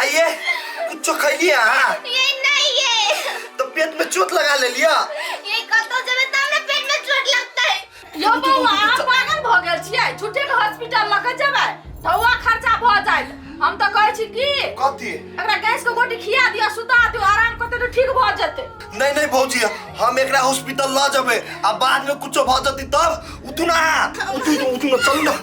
आइए कुछो खैलिए अहाँ? ये नहीं ये। तो पेट में चोट लगा ले लिया। ये कतौ जेबै तब ने पेट में चोट लगतै। यौ बौआ, अहाँ पागल भऽ गेल छियै? झूठे के हॉस्पिटल लऽ के जेबै, धौआ खर्चा भऽ जायत। हम तऽ कहै छी कि कथी? एकरा गैस के गोटी खिया दिअ, सुता दियौ, आराम करतै तऽ ठीक भऽ जेतै। नहीं नहीं भौजी, हम एकरा हॉस्पिटल ल जेबै आ बाद में कुछो भऽ जेतै तब। उठू ना, उठू ना, उठू ना, चलू ना।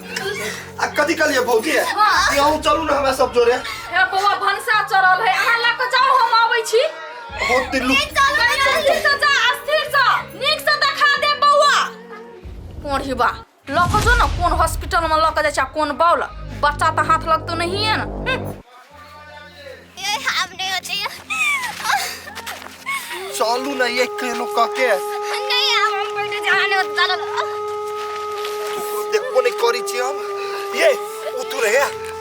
आ कथी कहलियै भौजी? हाँ। कि अहूँ चलू ना हमरा सब जोरे। हे बौआ, भनसा चढ़ल है, अहाँ लऽ के जाउ, हम अबै छी। बहुत दिल्लू। कनि अस्थिर से जा, अस्थिर से, नीक से देखा दे बौआ। कोढ़ीबा लऽ के जो ने, कोन हॉस्पिटल में लऽ के जाइ छै आ कोन बाउल बच्चा तऽ हाथ लगतो नहिए ने। ये हम नहीं होते ये। चलू ना, ये केनो कह के। नहीं, हम बैठे जाने होता चलो। देखबो नहीं करी छी हम। ये उठू रे,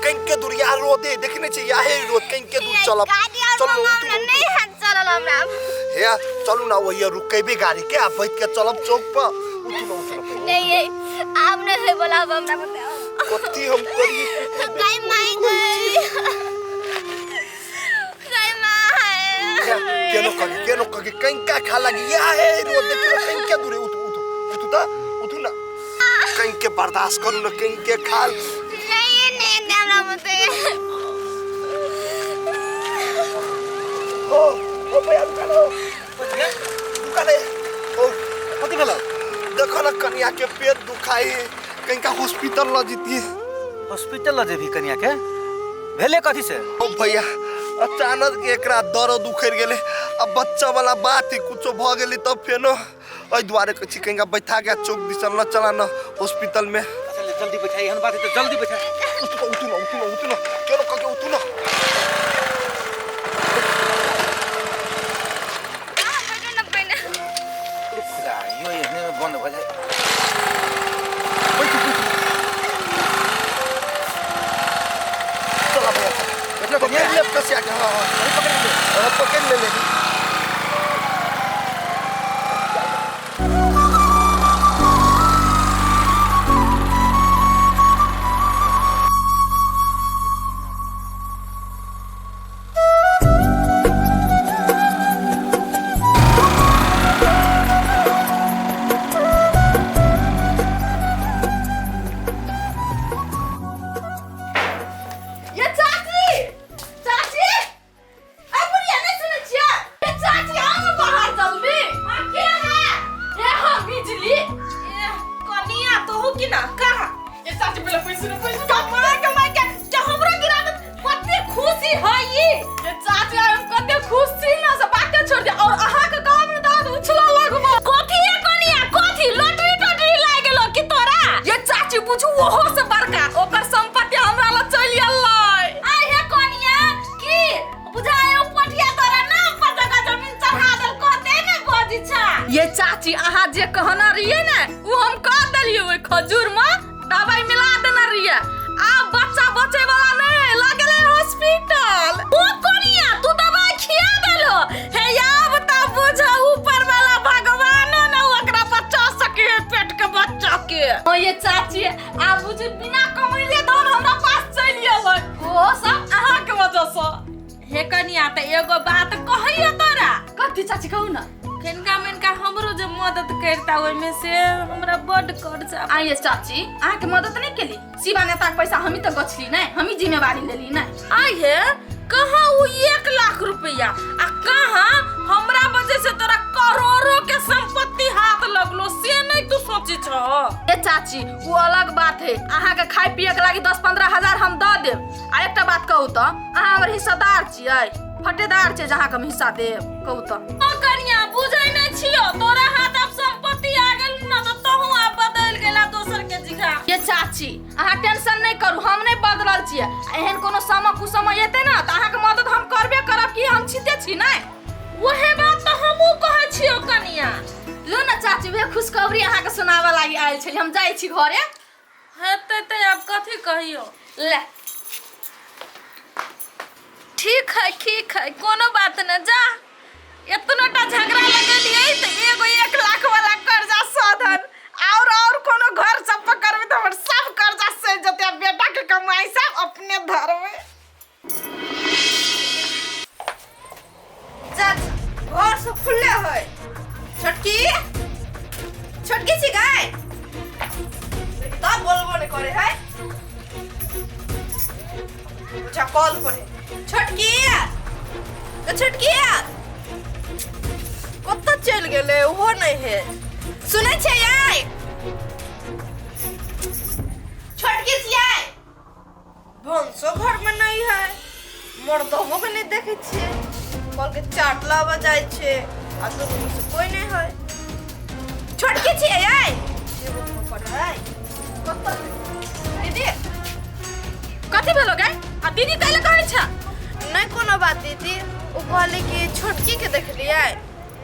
कहीं के दूर यार रोदे देखने छी, याहे रोड कहीं के दूर चलब। गाड़ी और चलू, मंगाओ उठू ना, ना, नहीं हाथ चलल हमरा। हे चलू ना, वही रुकेबे गाड़ी के आ बैठ के चलब चौक पर। उठू ना, उठू ना। नहीं, ये आप नहीं है बोला, अब हमरा बताओ। कथी हम करी? गाय माई गई, गाय माई। केनो कगे, केनो कगे, कहीं का खा लगी या हे रोड देखी ना, कहीं के दूरे। उठू, उठू, उठू ता, उठू ना, कहीं के बर्दाश्त करू ना, कहीं के खाल। नहीं, ये नहीं नहीं हमरा बताइए। ओ ओ भैया, रुका ना, रुका ना। ओ कथी भेल? देखो ना, कन्या के पेट दुखाई, कहीं का हॉस्पिटल ल जीती। हॉस्पिटल ल जेबही? कनिया के भेले कथी से? ओ भैया, अचानक एकरा दर्द उखड़ गेलै। अब बच्चा वाला बात है, कुछो भ गेलै तब फेनो, एहि दुआरे कहै छी कहीं बैठा के चौक दिसन ल चला न हॉस्पिटल में। अच्छा ले, जल्दी बैठा, एहन बात है तो जल्दी बैठा। उठू ना, उठू ना, उठू ना, उठू ना, केनो कह के उठू ना। बैठो ना पहिने। खुदा, यो एहने में बंद भ जाए। बैठू, बैठू, चला भैया, चला। बैठलो कनिया? पकड़ ले कसिया के। हाँ हाँ, पकड़ ले। हाँ, पकड़ ले ले। ये चाची, चाची, ए बुढ़िया, नहीं सुनै छियै? ये चाची, आउ ने बाहर जल्दी। आ के है? हे हम बिजली। ए, कनिया तोहू की ना कहा। ये चाची, पहले पैसे ने पैसे कमा कमा के के हमरो गिरा दे, कते खुशी है ई। ये चाची, हम कते खुश छी ना से बाते छोड़ दे, और अहाँ के कहब ने तऽ उछलऽ लगबो। कथी है कनिया, कथी लॉटरी टॉटरी लाग गेलो की तोरा? ये चाची, बुझू ओहो से बड़का ओकर संपत्ति हमरा लग चलि एलै। आ हे कनिया, की बुझाय पटिया तोरा नाम पर जगह जमीन चढ़ा देल कहते ने बजी छा? ये चाची, अहाँ जे कहना रहिए ने, उ हम कह देलिए। ओहि खजूर में दवाई मिला देने रहिए। आब बच्चा बचे वाला नहीं, लगले हॉस्पिटल। ओ कनिया, तू दवाई खिया देलो हे? आब त बुझ ऊपर वाला भगवान न ओकरा बचा सके है पेट के बच्चा के। ओ ये चाची, आब बुझ बिना कमैले धन हमरा पास चलि एलै, ओ सब अहाँ के वजह से। हे कनिया, त एगो बात कहैयो तोरा। कथी चाची, कहू ना। कनिका मनिका हमरो जे मदद करता ओहिमे से, हमरा बड्ड कर्जा। आइए चाची, अहाँके मदद नहीं केली? शिवा नेता के पैसा हमी तऽ गछली नहीं, हमी जिम्मेवारी लेली नहीं। आइ हे, कहाँ उ 1 लाख रुपया आ कहाँ हमरा वजह से तोरा करोड़ों के संपत्ति हाथ लगलो, से नहीं तू सोची छो? ए चाची, वो अलग बात है। अहाँके खाय पिए के लागी 10-15 हजार हम दऽ देब। आ एकटा बात कहू तऽ, अहाँ हमर हिस्सेदार छियै, फटेदार छियै, जहाँ के हम हिस्सा देब? कहू तऽ। ओ कनिया, बुझै नहीं छियो, तोरा हाथ अब संपत्ति आ गेल न तऽ तोहू आब बदल गेला दोसर के जिगा। ये चाची, अहाँ टेंशन नहीं करू, हम नहीं बदलल छियै। आ एहन कोनो समय कुसमय एतै ने तऽ अहाँके मदद हम करबे करब, कि हम छिते छी नहि? वहे बात तऽ हमहूँ कहै छियो कनिया। लो ने चाची, वएह खुशखबरी अहाँके सुनाबऽ लागी आयल छली। हम जाइ छी घरे। हेतै तऽ आब कथी कहियो। ले। ठीक है, ठीक है, कोनो बात न, जा। एतना टा झगड़ा लगेलियै तऽ एगो 1 लाख वाला कर्जा सधन, और कोनो घर सब पर करबै तऽ हमर सब कर्जा सधि जेतै आ बेटा के कमाई सब अपने धरबै। अच्छा कॉल पर है। छोटकी, तो छोटकी कतऽ चलि गेलै? ओहो नहि है। सुनै छै यै? छोटकी छियै? भनसो घरमे नहि है, मर्दहो के नहि देखै छियै। कल के चाट लाबऽ जाइ छै आ दुनू से कोई नहि है। छोटकी छियै यै? एगो पर है। कतऽ दीदी? कथी भेलो गे? आ दीदी तैले कहै छ? नहि कोनो बात दीदी, ओ कहले कि छोटकी के देखलियै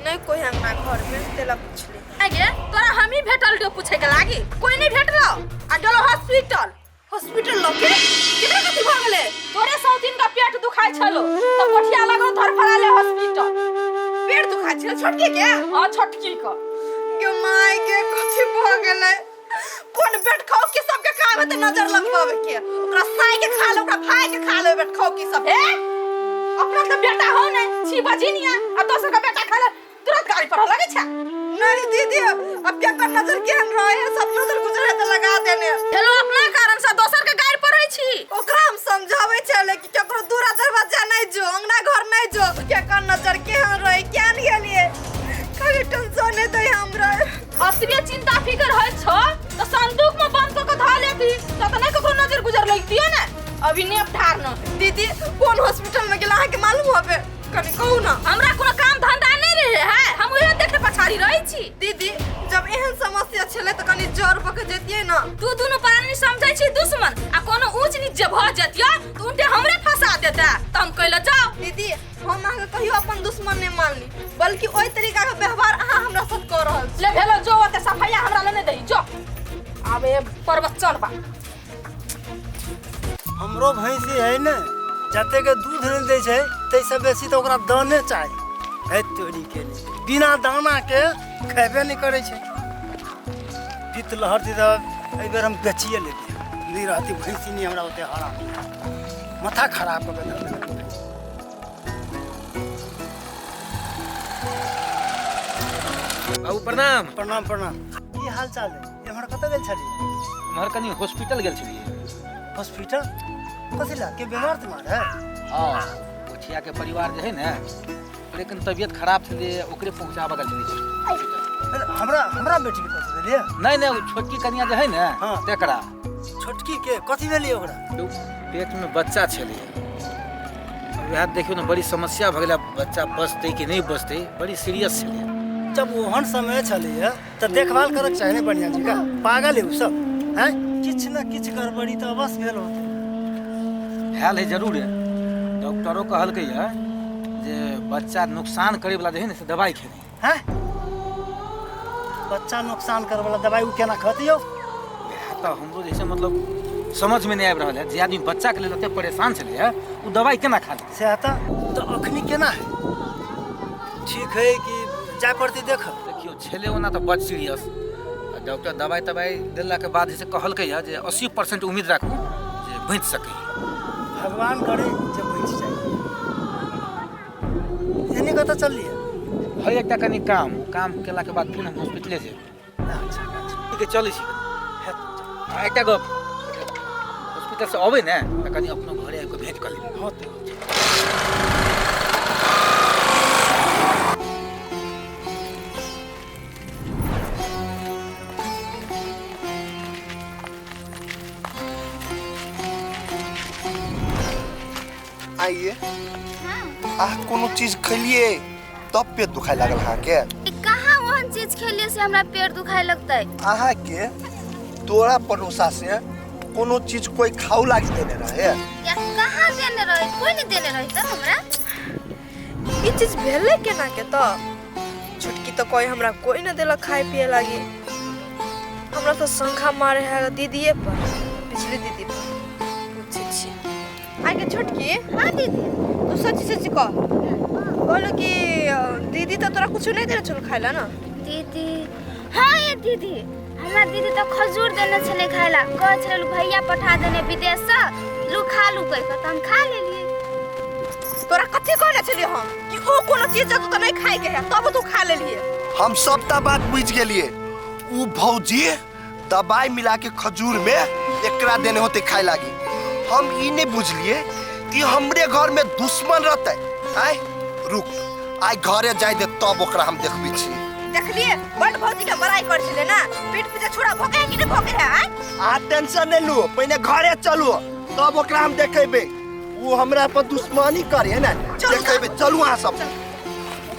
नहि कोई अंगना घर में, तेला पुछली। आगे तोरा हमही भेटल रहियो पूछे के लागी, कोई नहीं भेटलो आ गेलो हॉस्पिटल। हॉस्पिटल लके केकरा कथी भऽ गेलै? तोरे सौतीन का पेट दुखाइ छलो त कोठिया लगो धरफड़ाले हॉस्पिटल। पेट दुखाइ छलो छोटकी के? हां, छोटकी के। गे my गे, कथी भऽ गेलै? कोन बेट खाओ के सबके काम हेतै नजर लगबावे के? ओकरा साई के खा ले, ओकरा भाई के खा ले, बेट खाओ की सब हे। अपना तो बेटा हो ने छी बजिनिया, आ दोसर का बेटा खा ले तुरंत गाड़ी पर लगे छा। नहीं दीदी, अब क्या कर, नजर केहन रहे है, सब नजर गुजरे तो लगा देने। हेलो, अपना कारण से दोसर के गाड़ी पर रहे छी। ओकरा हम समझावे छले कि केकरो दूरा दरवाजा नहीं जो, अंगना घर नहीं जो, केकर नजर केहन रहे केहन गेलिए, खाली टेंशन नहीं दे हमरा। असली चिंता फिकर होय छो तो संदूक में बंद क के धा लेती तो त नहीं ककरो नजर गुजर लगती है ना। अभी नेप ढार न। दीदी, कोन हॉस्पिटल में गेला अहाँके मालूम होबे? कनी कहू ना। हमरा कोनो काम धंधा नहीं रहे है, हम उहे देखे पछाड़ी रहे छी। दीदी, जब एहन समस्या छलै तऽ कनी जर पके जैतियै ना। तू दुनू प्राणी समझै छी दुश्मन, आ कोनो ऊंच नीच जे भऽ जतियो तऽ उनटे हमरे फंसा देता, तऽ हम कहले जाओ। दीदी, हम अहाँके कहियो अपन दुश्मन नहि मानली, बल्कि ओहि तरीका के व्यवहार अहाँ हमरा साथ कऽ रहल छी। ले भेलो जो, ओते सफैया हमरा ले नहि दही, जो आबे प्रवचन बा। हमरो भैंसी है ने, जतेक दूध नहि दै छै ताहिसँ बेसी तऽ ओकरा दाने चाही। है तोरी के लिए बिना दाना के खेबे नहि करै छै। पित्त लहर दी तऽ एहि बेर हम बेचिए लेबै, नहि रहती भैंसी नहि हमरा ओते हरामी माथा खराब कऽ के धऽ देलक। बाबू प्रणाम। प्रणाम प्रणाम। की हाल चाल है? एम्हर कतऽ गेल छलियै? एम्हर कनी हॉस्पिटल गेल छलियै। हॉस्पिटल कथी ला? के बीमार तुम्हार है? हाँ, पोठिया के परिवार जे है ने, ओकरे कनी तबियत खराब छलै, ओकरे पहुंचाबऽ गेल छलियै हॉस्पिटल। अरे, हमरा हमरा बेटी के कथी भेलियै? नहीं नहीं, ओ छोटकी कनिया जे है ने। हाँ। तेकरा। छोटकी के कथी भेलियै ओकरा? ओ पेट में बच्चा छलै, वएह देखियौ ने बड़ी समस्या भऽ गेलै, बच्चा बचतै कि नहि बचतै, बड़ी सीरियस छलै। जब ओहन समय छलैए तऽ देखभाल करक चाही ने बढ़िआँ जकाँ। पागल है ओ सब हैं, किछु ने किछु गड़बड़ी तऽ अवश्य भेल होतै। भेल है जरूर है, डॉक्टरो कहलकै है जे बच्चा नुकसान करे वाला जे है ने से दवाई खेने हैं। बच्चा नुकसान करे वाला दवाई ओ केना खतै यौ? वएह तऽ हमरो जे छै मतलब समझ में नहीं आबि रहल है, जे आदमी बच्चा के लेल एते परेशान छलै है ओ दवाई केना खा लेतै? सएह तऽ अखनी केना है, ठीक है कि जाय पड़तै देख? देखियौ छलै ओना तऽ बड सीरियस, डॉक्टर दवाई तवाई देलाके बाद जे छै कहलकै है जे 80% उम्मीद राखू जे बचि सकै। भगवान करे जे बचि जाय। एनी कतऽ चललियै? है एकटा कनि काम, काम केलाके बाद फेर हम हॉस्पिटले जेबै। अच्छा अच्छा, ठीक है, चलै छी। आ एकटा गप, हॉस्पिटल से अबै ने तऽ कनि अपनो घरे आबि कऽ भेंट कऽ लेबै। होतै। आइए, अहाँ कोनो चीज खेलिए तब पेट दुखाय लागल अहाँके? कहाँ ओहन चीज खेलिए से हमरा पेट दुखाय लगतै। अहाँके तोरा पड़ोसा से कोनो चीज कोई खाऊ लागी देने रहे? या कहाँ देने रहे, कोई नहीं देने रहे तऽ हमरा। ई चीज भेलै केना के? तऽ छोटकी तऽ कोई हमरा कोई न देलक खाए पिए लागी। हमरा तऽ शंखा मारे है दीदीए पर, पिछली दीदी पर। पूछै छी आइ के छोटकी। हाँ दीदी। तू सच्ची सच्ची कह, कहलो कि दीदी तऽ तोरा कुछ नहीं देने छल खाए ला ना? दीदी, हाँ ये दीदी, हमरा दीदी तऽ खजूर देने छलै खाए ला, कहै छलै भैया पठा देने विदेश से, लू खा लू कहि कऽ, तऽ हम खा लेलियै। तोरा कथी कहने छलियै हम कि ओ कोनो चीज जब तो नहीं खाए के है, तब तू खा लेलियै। हम सबटा बात बुझि गेलियै, उ भौजी दवाई मिला के खजूर में एकरा देने होते खाए लागी। हम ई नहीं बुझलिए कि हमरे घर में दुश्मन रहते। आय रुक, आइ घरे जाय दे तब ओकरा हम देखबै छी। देखलिए बड़ भौजी के बड़ाई कर छले ना, पीठ पीछे छुरा भोके है कि नहीं भोके है? आय आ टेंशन नहीं लू, पहिने घरे चलू तब ओकरा हम देखेबै। वो हमरा पर दुश्मनी करे है ना, देखेबै। चलू अहाँ सब।